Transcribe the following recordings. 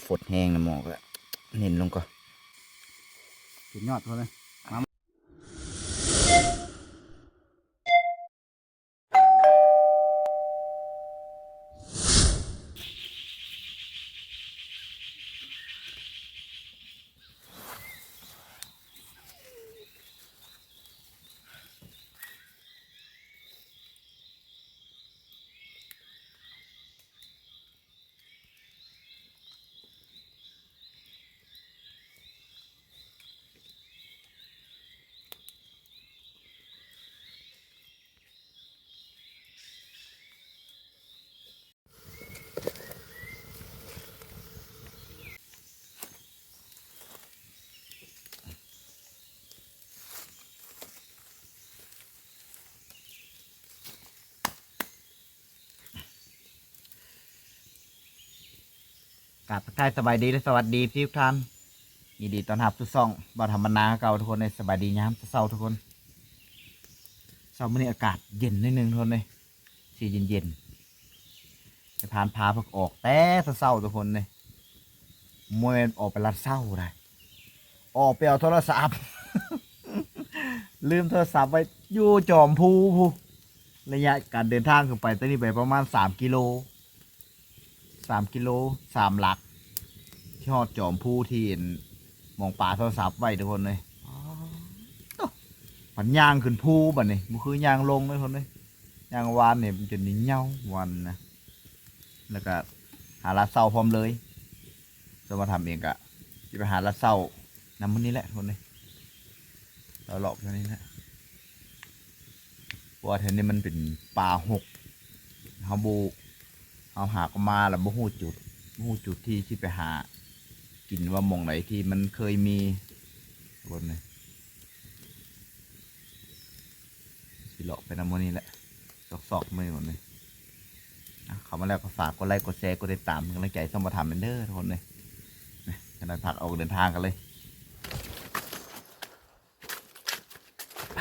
ຝົນແຮງນະ ໝອກລະເນັ້ນລົງກ່ອນ. ສຸດຍອດເລີຍ. ກາບທັກທາຍສະບາຍດີ ແລະ ສະຫວັດດີທຸກທ່ານ. ຍິນດີຕ້ອນຮັບສູ່ຊ່ອງບ່າວທຳບັນນາຄືເກົ່າທຸກຄົນເດ້. ສະບາຍດີຍາມເຊົ້າໆທຸກຄົນ. ເຊົ້າມື້ນີ້ອາກາດເຢັນໜ້ອຍໜຶ່ງທຸກຄົນເດ້. ຊິເຢັນໆ. ແມ່ພານພາເພິ່ນອອກແຕ່ເຊົ້າໆທຸກຄົນເດ້. ບໍ່ແມ່ນອອກໄປລັດເຊົ້າໃດ. ອອກໄປເອົາໂທລະສັບ. ລືມໂທລະສັບໄວ້ຢູ່ຈອມພູພຸ້ນ. ໄລຍະການເດີນທາງຂຶ້ນໄປ ຕອນນີ້ໄປປະມານສາມກິໂລ. ສາມກິໂລ ສາມຫຼັກ ທີ່ຮອດຈອມພູທີ່ ອັນ ໝ່ອງປາໂທລະສັບໄວ້ທຸກຄົນເອີຍ. ໂຕ ພັດຍ່າງຂຶ້ນພູບັດນີ້ ບໍ່ຄືຍ່າງລົງເດີທຸກຄົນເອີຍ. ຍ່າງວານນີ້ມັນຈົນເຫຍົ້າວານນະ. ແລ້ວກະຫາລາດເຊົ້າພ້ອມເລີຍ. ສ່ວນບ່າວທຳເອງກະຊິໄປຫາລາດເຊົ້ານຳມື້ນີ້ແຫຼະທຸກຄົນເອີຍ. ເລາະໆແຖວນີ້ແຫຼະ. ເພາະວ່າແຖວນີ້ມັນເປັນປ່າຮົກ ເຮົາບໍ່ ເຮົາຫາກໍມາແລ້ວບໍ່ຮູ້ຈຸດ ບໍ່ຮູ້ຈຸດທີ່ຊິໄປຫາກິນ ວ່າໝ່ອງໃດທີ່ມັນເຄີຍມີ. ເບິ່ງນີ້ ຊິເລາະໄປນຳໝ່ອງນີ້ແຫຼະ ຊອກໆ ເບິ່ງໝ່ອງນີ້. ອ່ະ ເຂົ້າມາແລ້ວກໍຝາກກົດໄລ ກົດແຊ ກົດຕິດຕາມ ເປັນກຳລັງໃຈຊ່ອງບ່າວທຳແດ່ເດີທຸກຄົນເອີຍ. ນະ ຈັກໜ້ອຍພາກັນອອກເດີນທາງກັນເລີຍ. ໄປ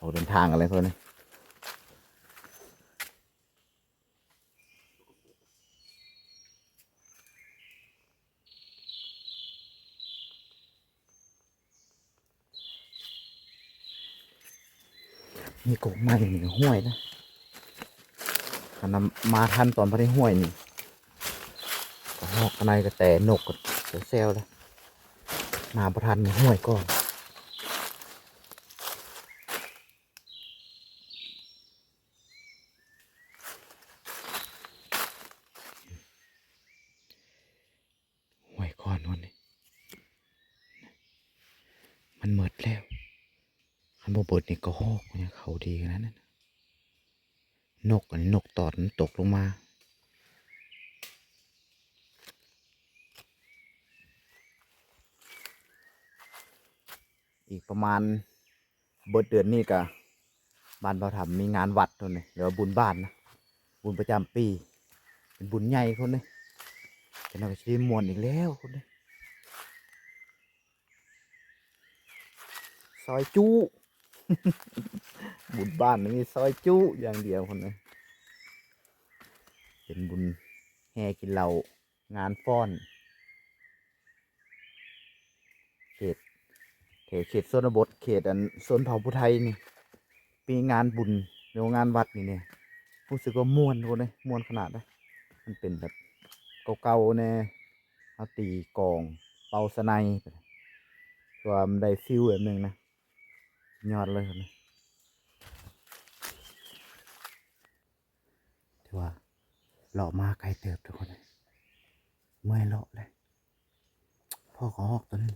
ອອກເດີນທາງກັນເລີຍເພິ່ນ. ນີ້ກົກໄມ້ນີ້ຫ້ວຍນະ. ຄັນນຳມາທັນຕອນບໍ່ໄດ້ຫ້ວຍນີ້ ກະຮອກອັນໃດກະແຕ ນົກກະແຊວແລ້ວ. ມາບໍ່ທັນ ມາຫ້ວຍກ່ອນ. ຫ້ວຍກ່ອນໂນ້ນນີ້ ມັນໝົດແລ້ວ. ຄັນບໍ່ເບິດນີ້ກະຮອກຍັງເຂົ້າດີຂະໜາດນັ້ນ. ນົກ ອັນນີ້ນົກຕອດມັນຕົກລົງມາ. ອີກປະມານເບິດເດືອນນີ້ກະ ບ້ານບ່າວທຳມີງານວັດໂນ້ນນີ້ ຫຼືວ່າບຸນບ້ານນະ ບຸນປະຈຳປີ ເປັນບຸນໃຫຍ່ໂນ້ນນີ້. ຈັກໜ່ອຍກະຊິໄດ້ມ່ວນອີກແລ້ວໂນ້ນນີ້. ຊອຍຈຸ ບຸນບ້ານນີ້ມີຊອຍຈຸຢ່າງດຽວພຸ້ນນະ. ເປັນບຸນແຫ່ກິນເຫຼົ້າ ງານຟ້ອນ ເຂດ ແຖວເຂດຊົນນະບົດ ເຂດອັນຊົນເຜົ່າຜູ້ໄທນີ້ ມີງານບຸນ ຫຼືວ່າງານວັດນີ້ນີ້ ຮູ້ສຶກວ່າມ່ວນໂພດເດ້ ມ່ວນຂະໜາດເດ້. ມັນເປັນແບບເກົ່າໆແດ່ ເຮົາຕີກອງ ເປົ່າສະໄນ ແບບວ່າມັນໄດ້ຟີລແບບໜຶ່ງນະ ຍອດເລີຍ. ຖືວ່າເລາະມາໄກເຕີບທຸກຄົນເອີຍ ເມື່ອຍເລາະເລີຍ. ພໍ້ກະຮອກໂຕໜຶ່ງ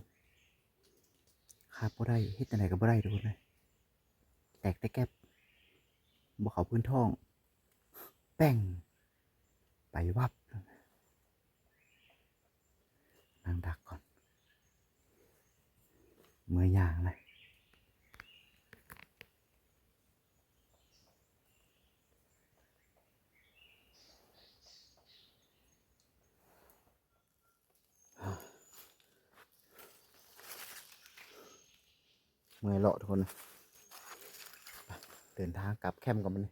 ຂາດບໍ່ໄດ້ ເຮັດຈັ່ງໃດກະບໍ່ໄດ້ທຸກຄົນເອີຍ ແຕກແຕ່ແກັບ ບໍ່ເຂົ້າພື້ນທ້ອງ ແປ້ງ ໄປວັບ. ນັ່ງດັກກ່ອນ ເມື່ອຍຍ່າງເລີຍ. ເມື່ອຍເລາະທຸກຄົນ ເດີນທາງກັບແຄມກັນບັດນີ້.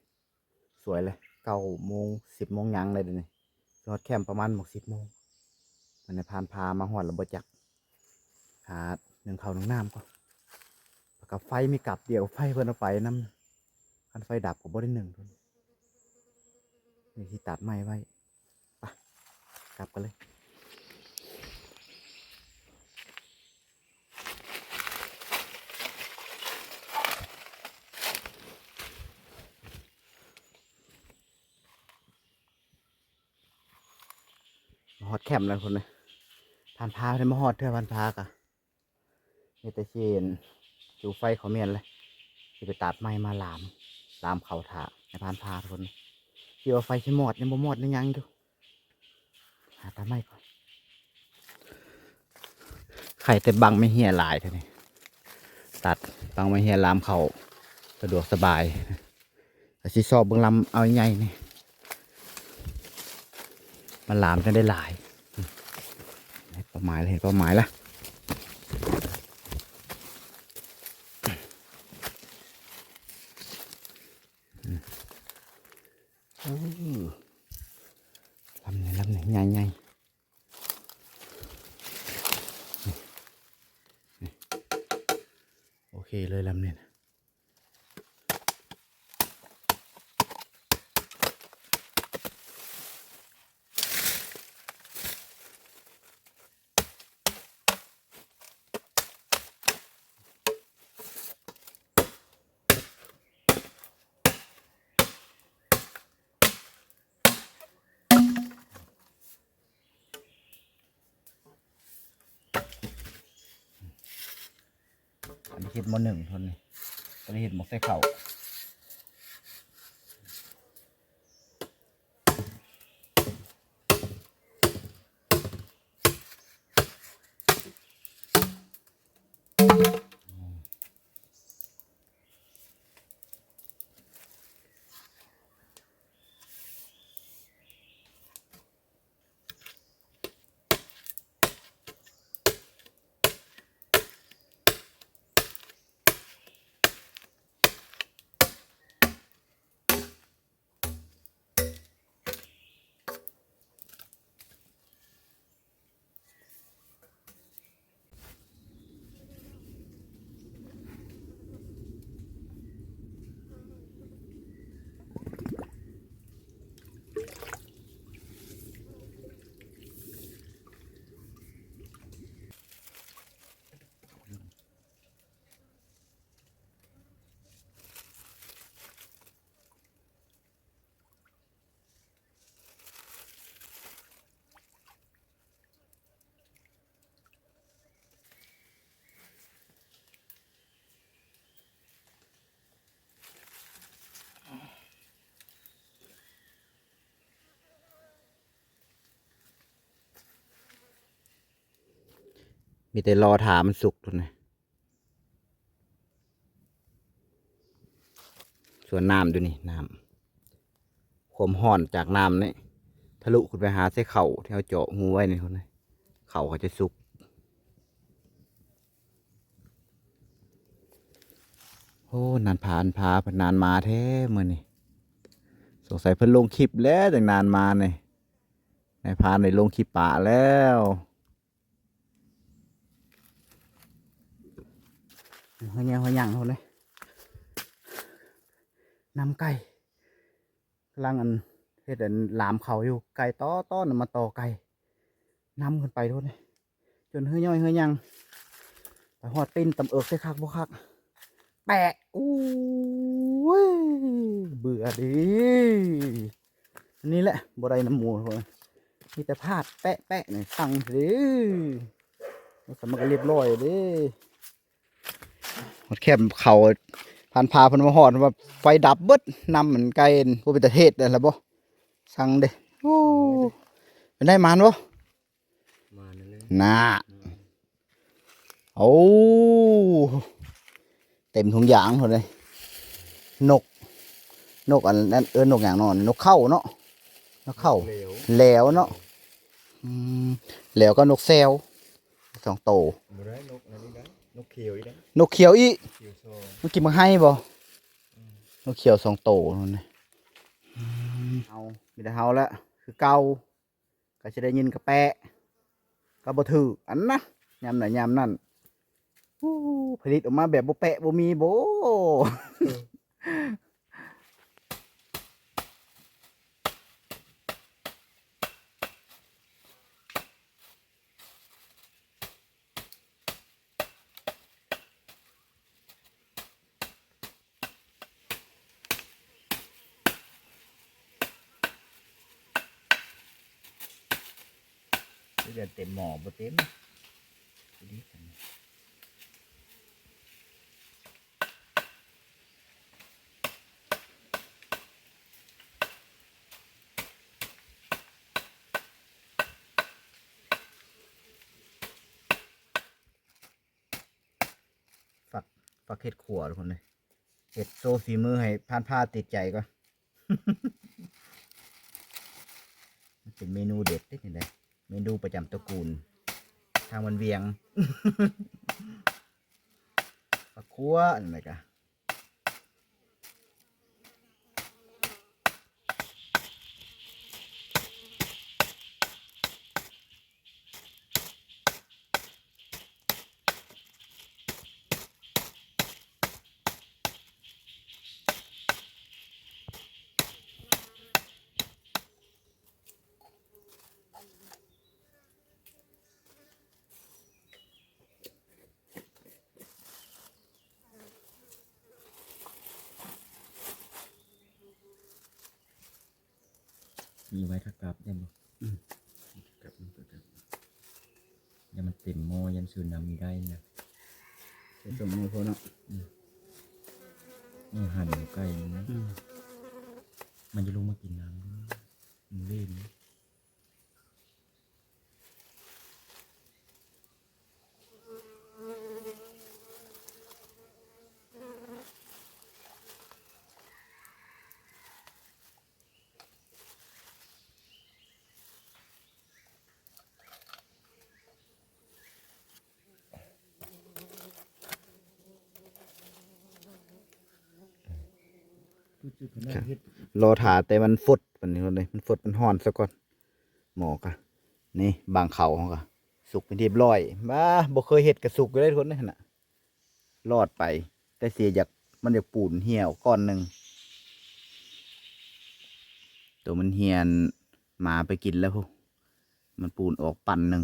ສວຍເລີຍ ເກົ້າໂມງ ສິບໂມງຫຍັງເລີຍດຽວນີ້ ຮອດແຄມປະມານໝົດສິບໂມງ. ມັນໃຫ້ຜ່ານພາມາຮອດແລ້ວບໍ່ຈັກ ຫາໜຶ້ງເຂົ້າໜຶ້ງນ້ຳກ່ອນ. ແລ້ວກໍໄຟມີກັບດຽວ ໄຟເພິ່ນເອົາໄປນຳ ຄັນໄຟດັບກໍບໍ່ໄດ້ໜຶ້ງ. ນີ້ຊິຕັດໄມ້ໄວ້ ໄປ ກັບກັນເລີຍ. ມາຮອດແຄມແລ້ວພຸ້ນນະ ຜ່ານພາໄດ້ມາຮອດເທື່ອ ຜ່ານພາກະ ມີແຕ່ຊິຈູ່ໄຟເຂົາແມ່ນແຫຼະ ຊິໄປຕັດໄມ້ມາຫຼາມ ຫຼາມເຂົ້າຖ້າໃຫ້ຜ່ານພາພຸ້ນນະ. ຄິດວ່າໄຟຊິມອດ ຍັງບໍ່ມອດ ຍັງຍັງຢູ່. ຫາຕັດໄມ້ກ່ອນ ໄຄແຕ່ບັງໄມ້ເຮ້ຍຫຼາຍເທື່ອນີ້ ຕັດບັງໄມ້ເຮ້ຍຫຼາມເຂົ້າສະດວກສະບາຍ. ກໍຊິຊອກເບິ່ງລຳເອົາໃຫຍ່ນີ້ ມັນຫຼາມຈັ່ງໄດ້ຫຼາຍ. ເຫັນເປົ້າໝາຍລະ ເຫັນເປົ້າໝາຍລະ. ເອີ ລຳນີ້ ລຳນີ້ ໃຫຍ່ໆ ນີ້ ນີ້ ໂອເຄເລີຍລຳນີ້ນະ. ອັນນີ້ເຮັດໝໍ້ໜຶ້ງພຸ້ນນີ້ ຕົວນີ້ເຮັດໝົກໃສ່ເຂົ້າ. ມີແຕ່ລໍຖ້າມັນສຸກພຸ້ນນະ. ສ່ວນນ້ຳຢູ່ນີ້ ນ້ຳ ຄວາມຮ້ອນຈາກນ້ຳນີ້ທະລຸຂຶ້ນໄປຫາໃສ່ເຂົ້າທີ່ເຮົາເຈາະຮູໄວ້ນີ້ພຸ້ນນະ ເຂົ້າເຂົາຈະສຸກ. ໂອ້ ນານພານພາ ເພິ່ນນານມາແທ້ມື້ນີ້ ສົງໄສເພິ່ນລົງຄລິບແລ້ວ ຈັ່ງນານມານີ້ ນາຍພານໄດ້ລົງຄລິບປະແລ້ວ. ເຮີຍຍ່າງເຮີຍຍ່າງພຸ້ນເດ້ ນຳໄກ່ ກຳລັງອັນ ເຮັດອັນ ຫຼາມເຂົ້າຢູ່ ໄກ່ຕໍ່ ຕໍ່ນຳມາຕໍ່ໄກ່ ນຳຂຶ້ນໄປພຸ້ນເດ້ ຈົນເຮີຍຍ່ອຍເຮີຍຍ່າງ ໄປຮອດຕີນຕຳເອິກ ຊິຄັກບໍ່ຄັກ ແປະ ໂອ້ຍ ເບື່ອເດ້ ອັນນີ້ແຫຼະບໍ່ໄດ້ນຳໝູ ມີແຕ່ພາດແປະໆ ນີ້ ສັ່ງເດ້ ແລ້ວກໍມັນກໍລຽບຮ້ອຍເດ້. ຮອດແຄມເຂົ້າ ຜ່ານພາເພິ່ນມາຮອດວ່າໄຟດັບເບິດ ນຳມັນໄກ່ ບໍ່ເປັນຕາເຮັດແລ້ວບໍ່ ສັ່ງເດ້. ໂອ້ ເປັນໄດ້ໝານບໍ່? ມານັ້ນແຫຼະ ນະ ອືມ ໂອ້ ເຕັມທຸງຢາງພຸ້ນເດ້ ນົກ ນົກອັນນັ້ນເອີ້ນນົກຫຍັງເນາະ ນົກເຄົ້າເນາະ ນົກເຄົ້າ ແຫຼວ ແຫຼວເນາະ ອືມ ແຫຼວກັບນົກແຊວ ສອງໂຕ ບໍ່ໄດ້ ນົກອັນນີ້ໄດ້ ນົກຂຽວອີກໄດ້ ນົກຂຽວອີກ ຂຽວສອງ ມັນກິນໝາກໄຮບໍ່? ອືມ ນົກຂຽວສອງໂຕນັ້ນນະ ອືມ ເຮົາ ມີແຕ່ເຮົາລະ ຄືເກົ່າ ກໍຊິໄດ້ຍິນກະແປະ ກໍບໍ່ຖືກ ອັນນະ ຍາມໃດຍາມນັ້ນ. ໂອ້ ຜະລິດອອກມາແບບບໍ່ແປະບໍ່ມີບໍ? ເດືອນເຕັມໝໍ້ບໍ່ເຕັມ. ຝາກເຮັດຄົວທຸກຄົນເດີ ເຮັດໂຊຝີມືໃຫ້ພານພາຕິດໃຈກ່ອນ. ມັນເປັນເມນູເດັດເດ້ນີ້ເດ້ ເມນູປະຈຳຕະກູນທາງບ້ານວຽງ ຝາກຄົວ ອັນນັ້ນກະ ມີໄວ້ຖ້າກັບໄດ້ບໍ່? ອືມ ກັບ ກັບ ຢ່າມັນເຕັມໝໍ້ ຢ້ານຊື້ນ້ຳບໍ່ໄດ້ນະ. ໃສ່ສອງໝໍ້ພໍເນາະ. ອືມ ເອີ ຫັນຢູ່ໃກ້ນະ. ອືມ ມັນຈະລົງມາກິນນ້ຳ ມັນເລ່ນ. ລໍຖ້າແຕ່ມັນຟົດ ບັດນີ້ເບິ່ງເດ້ ມັນຟົດມັນຮ້ອນຊະກ່ອນ. ໝໍ້ກະ ນີ້ ບາງເຂົ້າເຮົາກະສຸກເປັນທີ່ຮຽບຮ້ອຍ. ບ້າ ບໍ່ເຄີຍເຮັດກະສຸກຢູ່ເດ້ທຸກຄົນເດ້ຫັ້ນນະ. ລອດໄປ ແຕ່ເສຍຢາກ ມັນຢາກປູນເຫ່ຍອອກກ້ອນໜຶ່ງ. ໂຕມັນເຫ່ຍ ໝາໄປກິນແລ້ວພຸ້ນ ມັນປູນອອກປັ້ນໜຶ່ງ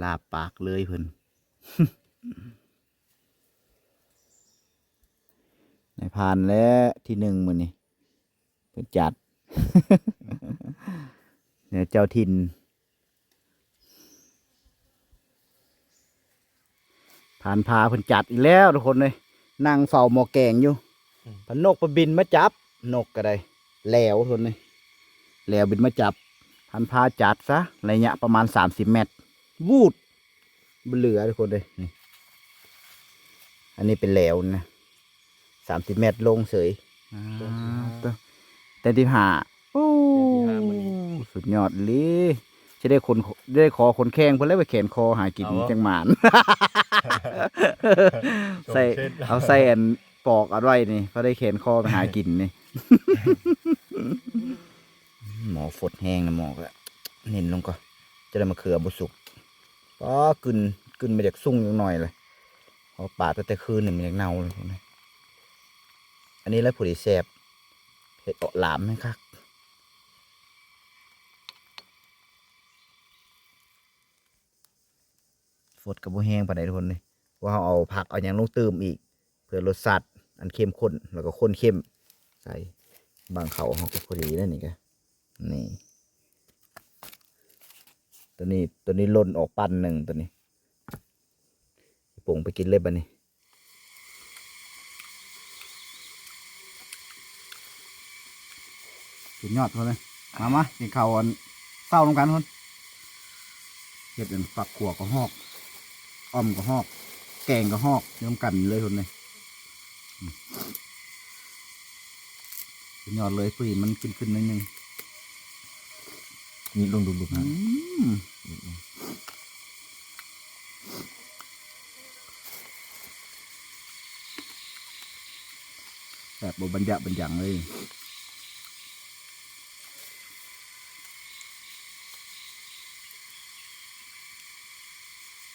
ລາບປາກເລີຍເພິ່ນ. ນາຍພານແຫຼະທີໜຶ່ງມື້ນີ້ ເພິ່ນຈັດ ແນວເຈົ້າຖິ່ນ. ພານພາເພິ່ນຈັດອີກແລ້ວທຸກຄົນເອີຍ ນັ່ງເຝົ້າໝໍ້ແກງຢູ່. ອືມ ພັດນົກໄປບິນມາຈັບ ນົກກະໄດ້ ແຫຼວທຸກຄົນເອີຍ ແຫຼວບິນມາຈັບ. ພານພາຈັດຊະ ໄລຍະປະມານສາມສິບແມັດ ວູດ ບໍ່ເຫຼືອທຸກຄົນເອີຍ. ນີ້ ອັນນີ້ເປັນແຫຼວນະ ສາມສິບແມັດລົງເສີຍ. ອ່າ ແຕ້ມທີຫ້າ ໂອ້ ແຕ້ມທີຫ້າມື້ນີ້ ສຸດຍອດອີ່ຫຼີ. ຊິໄດ້ຂົນ ໄດ້ຂໍຂົນແຂ່ງເພິ່ນແລ້ວໄປແຂນຄໍຫາກິນ ເອົາ ຈັ່ງໝານ. ໃສ່ ເອົາໃສ່ອັນປອກອັນໄວ້ນີ້ ພໍໄດ້ແຂນຄໍໄປຫາກິນນີ້. ໝໍ້ຟົດແຮງນະ ໝໍ້ກະເນັ້ນລົງກ່ອນ ຈະໄດ້ມະເຂືອບໍ່ສຸກ. ປ້າ ກິ່ນ ກິ່ນມັນຢາກຊຸ່ງຈັກໜ້ອຍເລີຍ ເພາະປາຕັ້ງແຕ່ຄືນນີ້ມັນຢາກເນົ່າເລີຍ. ອັນນີ້ແຫຼະຜູ້ທີ່ແຊບ ເຮັດເອາະຫຼາມແຮງຄັກ. ຟົດກະບໍ່ແຮງປານໃດທຸກຄົນເອີຍ ເພາະເຮົາເອົາຜັກເອົາຫຍັງລົງຕື່ມອີກ ເພື່ອລົດຊາດອັນເຂັ້ມຂຸ້ນ ແລ້ວກໍຂຸ້ນເຂັ້ມໃສ່. ບາງເຂົ້າເຮົາກໍພໍດີແລ້ວນີ້ກະ ນີ້ ໂຕນີ້ ໂຕນີ້ຫຼົ່ນອອກປັ້ນໜຶ່ງ ໂຕນີ້ ປົງໄປກິນເລີຍບັດນີ້. ສຸດຍອດພຸ້ນເລີຍ. ມາ ມາ ກິນເຂົ້າອັນເຊົ້ານຳກັນພຸ້ນ. ເຮັດອັນຝັກຂົ້ວກະຮອກ ອ່ອມກະຮອກ ແກງກະຮອກ ຢູ່ນຳກັນເລີຍພຸ້ນເລີຍ. ສຸດຍອດເລີຍ ຜູ້ນີ້ມັນຂຶ້ນໆໜ້ອຍໜຶ່ງ. ນີ້ລົງດຸບໆ ອື ນະ. ແບບບໍ່ບັນຍະບັນຍັງເລີຍ.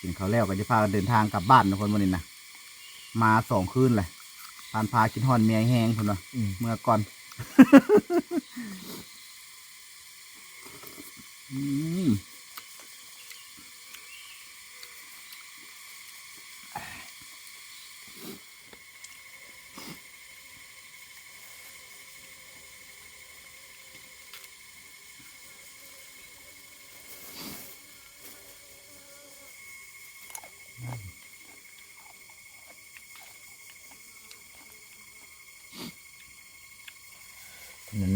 ກິນເຂົ້າແລ້ວກໍຈະພາກັນເດີນທາງກັບບ້ານທຸກຄົນ ມື້ນີ້ນະ ມາສອງຄືນແຫຼະ. ຜ່ານພາກິນຮອດເມຍແຮງເພິ່ນວ່າ ອືມ ເມືອກ່ອນ. ອືມ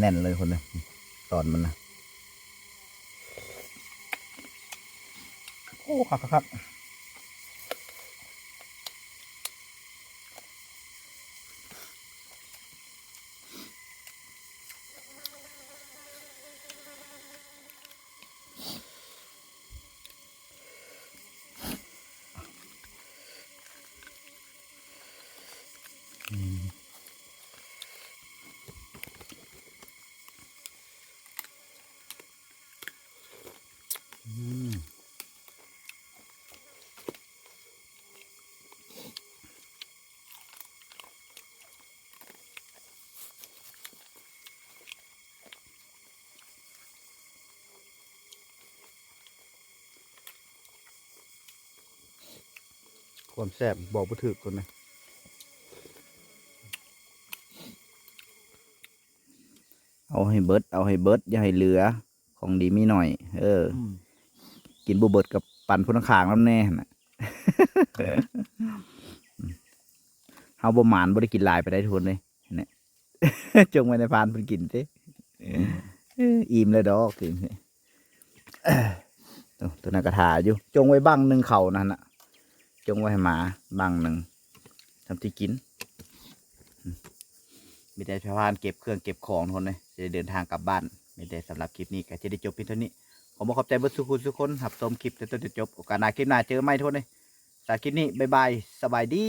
ແໜ້ນໆ ເລີຍຄົນເລີຍ ຕອນມັນນະ. ໂອ້ ຄັກໆໆ. ອືມ ອືມ. ຄວາມແຊບບອກບໍ່ຖືກຄົນນະ. ເອົາໃຫ້ເບິດ ເອົາໃຫ້ເບິດ ຢ່າໃຫ້ເຫຼືອ ຂອງດີມີໜ້ອຍ ເອີ ອືມ ກິນບໍ່ເບິດກໍປັນຜູ້ຂ້າງໆ ນຳແດ່ຫັ້ນນະ. ເຮົາບໍ່ໝານ ບໍ່ໄດ້ກິນຫຼາຍປານໃດທຸກຄົນເດ້ ນີ້ ຈົ່ງໄວ້ໃນພານເພິ່ນກິນຕິ ອືມ ເອີ ອີ່ມແລ້ວດອກ ໂຕ ໂຕນັ້ນກໍຖ້າຢູ່ ຈົ່ງໄວ້ບັ້ງໜຶ່ງເຂົ້ານັ້ນນະ ຈົ່ງໄວ້ໃຫ້ໝາບັ້ງໜຶ່ງ ສ່ຳທີ່ກິນ. ມີແຕ່ພານເກັບເຄື່ອງເກັບຂອງທຸກຄົນເອີຍ ຊິໄດ້ເດີນທາງກັບບ້ານ. ມີແຕ່ສຳລັບຄລິບນີ້ກໍຈະໄດ້ຈົບພຽງເທົ່ານີ້. ຂໍຂອບໃຈເບິດສູ່ຜູ້ສູ່ຄົນຮັບຊົມຄລິບແຕ່ຕົ້ນຈົນຈົບ. ໂອກາດໜ້າຄລິບໜ້າເຈີໃໝ່ທຸກຄົນເອີຍ. ສຳລັບຄລິບນີ້ ບາຍບາຍ ສະບາຍດີ.